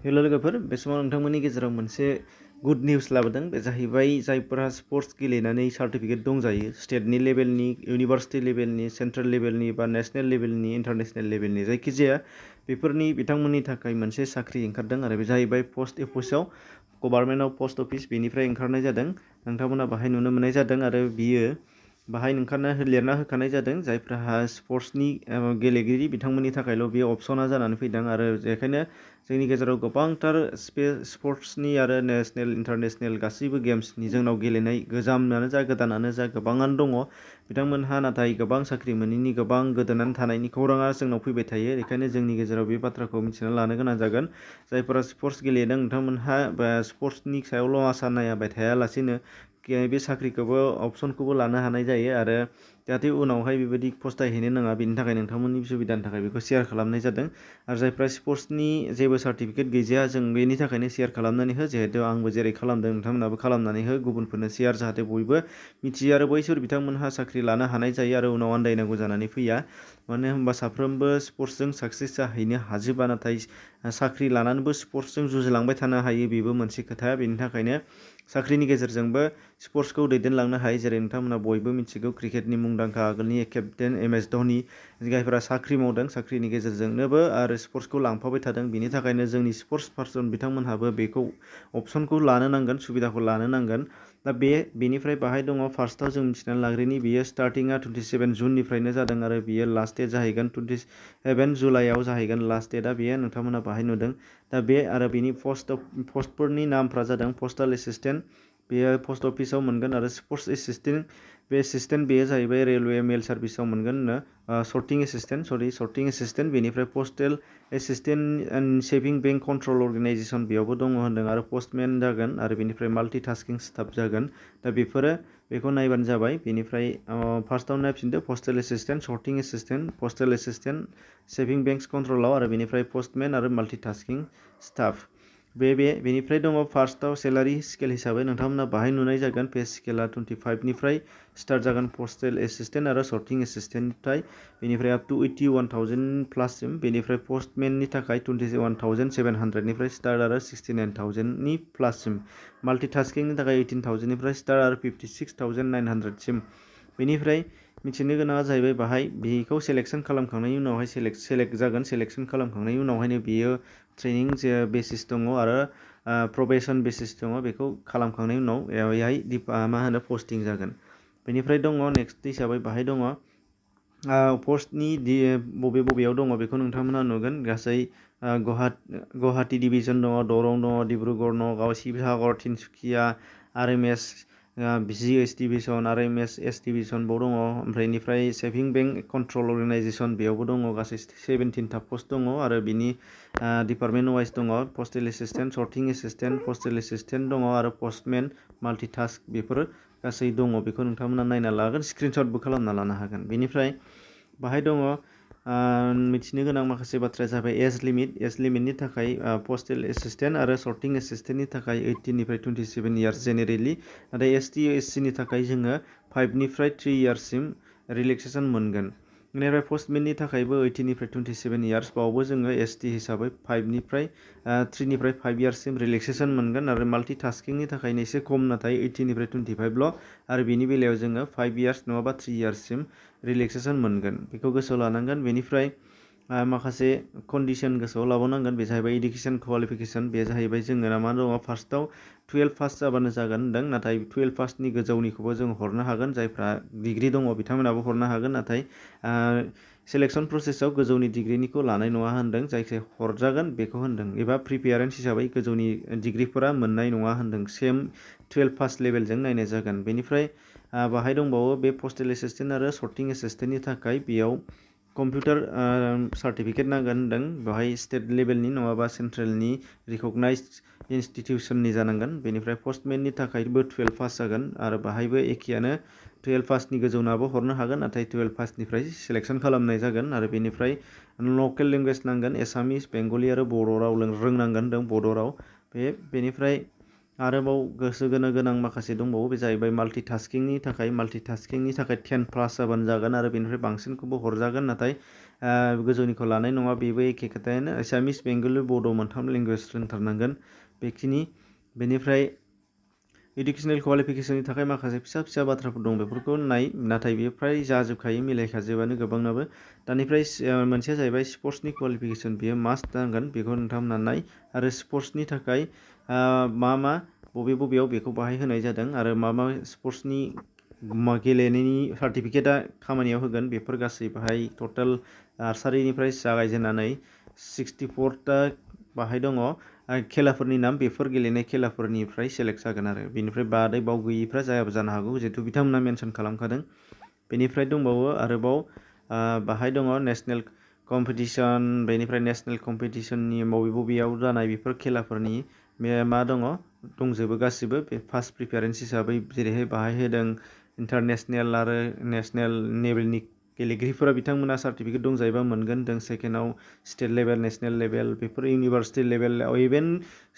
हेल' लोगोफोर, बे समाव नोंथांमोननि गेजेराव मोनसे गुड निउस लाबोदों। बे जाहैबाय जायफोरा स्पर्ट्स गेलेनानै सार्टिफिकेट दंजायो, स्टेटनि लेभेलनि, इउनिभार्सिटि लेभेलनि, सेन्ट्रेल लेभेलनि बा नेशनेल लेभेलनि, इन्टारनेशनेल लेभेलनि जायखिजाया बेफोरनि बिथांमोननि थाखाय मोनसे साख्रि ओंखारदों आरो बे जाहैबाय पस्ट अफिसाव गभार्नमेन्ट अफ पस्ट अफिस बेनिफ्राय ओंखारनाय जादों। नोंथांमोना बाहाय नुनो मोननाय जादों आरो बियो बाहाय लिरना होखानाय जादों जायफ्रा स्पर्ट्सनि गेलेगिरि बिथांमोननि थाखायल' बेयो अपसना जानानै फैदों आरो बेखायनो जोंनि गेजेराव गोबांथार स्पर्ट्सनि आरो नेशनेल इन्टारनेशनेल गासैबो गेम्सनि जोंनाव गेलेनाय गोजामानो जा गोदानानो जा गोबाङानो दङ। बिथांमोनहा नाथाय गोबां साख्रि मोनैनि गोबां गोदोनानै थानायनि खौराङा जोंनाव फैबाय थायो। बेखायनो जोंनि गेजेराव बे बाथ्राखौ मिथिना लानो गोनां जागोन। जायफोरा स्पर्ट्स गेलेदों बिथांमोनहा स्पर्ट्सनि सायावल' आसा नायाबाय थायालासिनो बे साख्रिखौबो अपसनखौबो लानो हानाय जायो आरो जाहाथे उनावहाय बेबायदि फस्थायहैनो नाङा बेनि थाखाय नोंथांमोननि सुबिदानि थाखाय बेखौ शेयार खालामनाय जादों। आरो जायफ्रा स्पर्ट्सनि जेबो सार्टिफिकेट गैजाया जों बेनि थाखायनो शेयार खालामनानै हो, जिहेथु आंबो जेरै खालामदों नोंथांमोनाबो खालामनानै हो, गुबुनफोरनो शेयार जाहाथे बयबो मिथियो आरो बैसोर बिथांमोनहा साख्रि लानो हानाय जायो आरो उनाव आन्दायनांगौ जानानै फैया। मानो होनबा साफ्रोमबो स्पर्ट्सजों साक्सेस जाहैनो हाजोबा, नाथाय साख्रि लानानैबो स्पर्ट्सजों जुजिलांबाय थानो हायो बेबो मोनसे खोथा। बेनि थाखायनो साख्रिनि गेजेरजोंबो स्पर्ट्सखौ दैदेनलांनो हायो। जेरै नोंथांमोना बयबो मिथिगौ क्रिकेटनि मुंदांखा आगोलनि केप्टेन एम.एस. धनि, जायफोरा साख्रि मावदों, साख्रिनि गेजेरजोंनोबो आरो स्पर्ट्सखौ लांफाबाय थादों। बिनि थाखायनो जोंनि स्पर्ट्स पार्सन बिथांमोनहाबो बेखौ अपसनखौ लानो नांगोन, सुबिदाखौ लानो नांगोन। दा बेनिफ्राय बाहाय दङ फार्स्टआव जों मिथिनानै लाग्रोनि बेयो स्टार्टिंआ 27 जुननिफ्रायनो जादों आरो बियो लास्ट डेट जाहैगोन 27 जुलाइआव जाहैगोन लास्ट डेटआ बेयो नोंथांमोना बाहाय नुदों। दा बे आरो बेनि पस्टफोरनि नामफ्रा जादों पस्टाल एसिस्टेन्ट, बेयो पस्ट अफिसाव मोनगोन आरो स्पर्ट्स एसिस्टेन्ट, बे एसिस्टेन्ट बेयो जाहैबाय रेलवे मेल सार्भिसाव मोनगोन। सर्टिं एसिस्टेन्ट बेनिफ्राय postal assistant and saving bank control organisation बेयावबो दङ होनदों आरो पस्टमेन जागोन आरो बेनिफ्राय माल्टि टास्किं स्टाफ जागोन। दा बेखौ नायबानो जाबाय। बेनिफ्राय फार्स्टआव नायफिनदो postal assistant, sorting assistant, postal assistant, saving banks कन्ट्रलाव आरो बेनिफ्राय पस्टमेन आरो माल्टि टास्किं स्टाफ। बेनिफ्राय दङ फार्स्टआव सेलारि स्केल हिसाबै नोंथांमोना बाहाय नुनाय जागोन पे स्केला 25निफ्राय स्टार्ट जागोन पस्टेल एसिस्टेन्ट आरो सर्टिं एसिस्टेन्टनिफ्राय, बेनिफ्राय आप टु 81,000 प्लाससिम। बेनिफ्राय पस्टमेननि थाखाय 21,700निफ्राय स्टार्ट आरो 69,000नि प्लाससिम। माल्टिटास्किंनि थाखाय 18,000निफ्राय स्टार्ट आरो 56,900सिम। बेनिफ्राय मिथिनो गोनाङा जाहैबाय बाहाय बेखौ सेलेक्सन खालामखांनायनि उनावहाय सेलेक्ट जागोन। सेलेक्सन खालामखांनायनि उनावहायनो बियो ट्रेनिं जे बेसिस दङ आरो प्रबेशन बेसिस दङ। बेखौ खालामखांनायनि उनाव बेहाय पस्टिं जागोन। बेनिफ्राय दङ नेक्स्ट हिसाबै बाहाय दङ पस्टनि बबेयाव दङ बेखौ नोंथांमोना नुगोन। गासै गुवाहाटि डिभिजन दङ, दरं दङ, Dibrugarh, Nagaon, Sivasagar, Tinsukia, RMS GS division, RMS S division बाव दङ। ओमफ्राय बेनिफ्राय सेभिं बेंक कन्ट्रल अर्गेनाइजेसन बेयावबो दङ। गासै 17टा पस्ट दङ आरो बिनि डिपार्टमेन्ट वाइज दङ पस्टेल assistant, sorting assistant, postal assistant दङ आरो पस्टमेन, माल्टिटास्क बेफोरो गासै दङ। बेखौ नोंथांमोना नायना लागोन, स्क्रिनशटबो खालामना लानो हागोन। बेनिफ्राय बाहाय दङ मिथिनो गोनां माखासे बाथ्राया जाबाय एज लिमिटनि थाखाय पस्टेल एसिस्टेन्ट आरो सर्टिं एसिस्टेन्टनि थाखाय 18निफ्राय 27 इयार्स जेनेरेलि, नाथाय एसटि एससिनि थाखाय जोङो 5निफ्राय 3 इयार्ससिम रिलेक्सेसन मोनगोन। बेनिफ्राय पस्टमेननि थाखायबो 18निफ्राय 27 इयार्स, बावबो जोङो एसटि हिसाबै 3निफ्राय 5 इयार्ससिम रिलेक्सेसन मोनगोन आरो माल्टिटास्किंनि थाखायनो एसे खम, नाथाय 18निफ्राय 25ल' आरो बेनि बेलायाव जोङो 5 इयार्स नङाबा 3 इयार्ससिम रिलेक्सेसन मोनगोन। बेखौ गोसोआव लानांगोन। बेनिफ्राय माखासे कन्डिसन गोसोआव लाबावनांगोन, बे जाहैबाय इडुकेसन क्वालिफिकेसन। बे जाहैबाय जोङो मा दङ फार्स्टआव 12 पास जाबानो जागोन होनदों, नाथाय 12 पासनि गोजौनिखौबो जों हरनो हागोन। जायफ्रा डिग्रि दङ बिथांमोनाबो हरनो हागोन, नाथाय सेलेक्सन प्रसेसआव गोजौनि डिग्रिनिखौ लानाय नङा होनदों। जायखिया हरजागोन बेखौ होनदों, एबा प्रिपेयारेन्स हिसाबै गोजौनि डिग्रिफोरा मोननाय नङा होनदों। सेम 12 पास लेभेलजों नायनाय जागोन। बेनिफ्राय बाहाय दंबावो बे पस्टेल एसिस्टेन्ट आरो सर्टिं एसिस्टेन्टनि थाखाय बेयाव कम्पिउटार सार्टिफिकेट नांगोन होनदों। बेवहाय स्टेट लेभेलनि नङाबा सेन्ट्रेलनि रिकगनाइज्ड इन्स्टिटिउसननि जानांगोन। बेनिफ्राय पस्टमेननि थाखायबो 12 पास जागोन आरो बाहायबो एखेयानो 12 पासनि गोजौनाबो हरनो हागोन, नाथाय 12 पासनिफ्राय सेलेक्सन खालामनाय जागोन। आरो बेनिफ्राय लकेल लेंगुवेज नांगोन, एसामिस, बेंगलि आरो बर' राव रोंनांगोन होनदों, बड' राव। बेनिफ्राय आरोबाव गोसो होनो गोनां माखासे दंबावो, बे जाहैबाय माल्टिटास्किंनि थाखाय 10 प्लास जाबानो जागोन आरो बेनिफ्राय बांसिनखौबो हरजागोन, नाथाय गोजौनिखौ लानाय नङा बेबो एखे खोथायानो एसामिस बेंगलि बड' मोनथाम लेंगुवेज रोंथारनांगोन बेखिनि बेनिफ्राय इडुकेसनेल क्वालिफिकेसननि थाखाय माखासे फिसा फिसा बाथ्राफोर दं बेफोरखौ नाय नाथाय बेयो फ्राय जाजोबखायो मिलायखाजोबानो गोबांनाबो दानिफ्राय मोनसेया जाहैबाय स्पर्ट्सनि क्वालिफिकेसन बेयो मास्ट नांगोन बेखौ नोंथांमोना नाय आरो स्पर्ट्सनि थाखाय मा बबेयाव बेखौ बाहाय होनाय जादों आरो मा स्पर्ट्सनि गेलेनायनि सार्टिफिकेटआ खामानियाव होगोन बेफोर गासै बाहाय टटेल नार्सारिनिफ्राय जागायजेननानै 64टा बाहाय दङ खेलाफोरनि नाम बेफोर गेलेनाय खेलाफोरनिफ्राय सेलेक्ट जागोन आरो बेनिफ्राय बादै बाव गैयिफ्रा जायाबो जानो हागौ जिहेतु बिथांमोना मेनसन खालामखादों बेनिफ्राय दंबावो आरोबाव बाहाय दङ नेसनेल कम्पिटिसन बेनिफ्राय नेसनेल कम्पिटिसननि बबेयाव जानाय बेफोर खेलाफोरनि मा दंजोबो गासिबो बे फार्स्ट प्रिफारेन्स हिसाबै जेरैहाय बाहाय होदों इन्टारनेसनेल आरो नेसनेल लेभेलनि गेलेगिरिफोरा बिथांमोना सार्टिफिकेट दंजायोबा मोनगोन जों सेकेन्डआव स्टेट लेभेल नेसनेल लेभेल बेफोर इउनिभार्सिटि लेभेल इभेन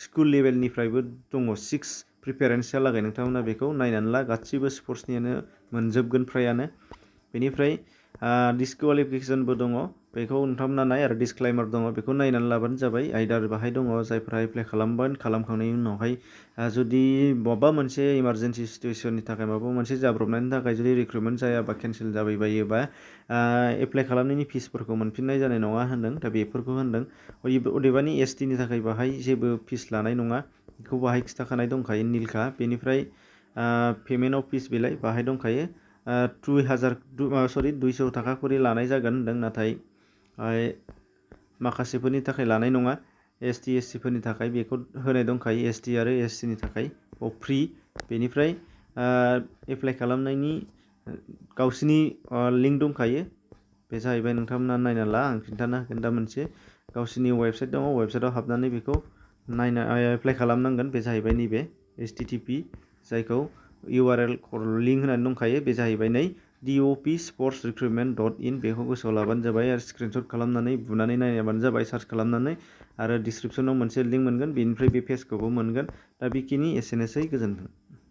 स्कुल लेभेलनिफ्रायबो दङ 6 प्रिफारेन्सहालागै नोंथांमोना बेखौ नायनानै ला गासिबो स्पर्ट्सनियानो मोनजोबगोन फ्रायानो बेनिफ्राय डिसक्वालिफिकेसनबो दङ बेखौ नोंथांमोना नाय आरो डिसक्लाइमार दङ बेखौ नायनानै लाबानो जाबाय आयदा बाहाय दङ जायफ्रा एप्लाइ खालामखांनायनि उनावहाय जुदि माबा मोनसे इमारजेन्सि सिटुवेसननि थाखाय माबा मोनसे जाब्रबनायनि थाखाय जुदि रिक्रुटमेन्ट जायाबा केन्सेल जाबायबायोबा एप्लाइ खालामनायनि फिसफोरखौ मोनफिननाय जानाय नङा होनदों दा बेफोरखौ होनदों अदेबानि एसटिनि थाखाय बाहाय जेबो फिस लानाय नङा बेखौ बाहाय खिथाखानाय दंखायो निलखा बेनिफ्राय पेमेन्ट अफ फिस बिलाइ बाहाय दंखायो 200 थाखा खरि लानाय जागोन होनदों नाथाय माखासेफोरनि थाखाय लानाय नङा एसटि एससिफोरनि थाखाय बेखौ होनाय दंखायो एसटि आरो एससिनि थाखाय फ्रि बेनिफ्राय एप्लाइ खालामनायनि गावसिनि लिंक दंखायो बे जाहैबाय नोंथांमोना नायना ला आं खिन्थाना होगोन दा मोनसे गावसिनि वेबसाइट दङ वेबसाइटआव हाबनानै बेखौ नायना एप्लाइ खालामनांगोन बे जाहैबाय नैबे http जायखौ URL लिंक होनानै दंखायो बे जाहैबाय नै dopsportsrecruitment.in बेखौ गोसोआव लाबानो जाबाय आरो स्क्रिनशट खालामनानै बुनानै नायबानो जाबाय सार्च खालामनानै आरो डिसक्रिपसनाव मोनसे लिंक मोनगोन बेनिफ्राय बे पेजखौबो मोनगोन दा बेखिनि एसेनोसै गोजोन्थों।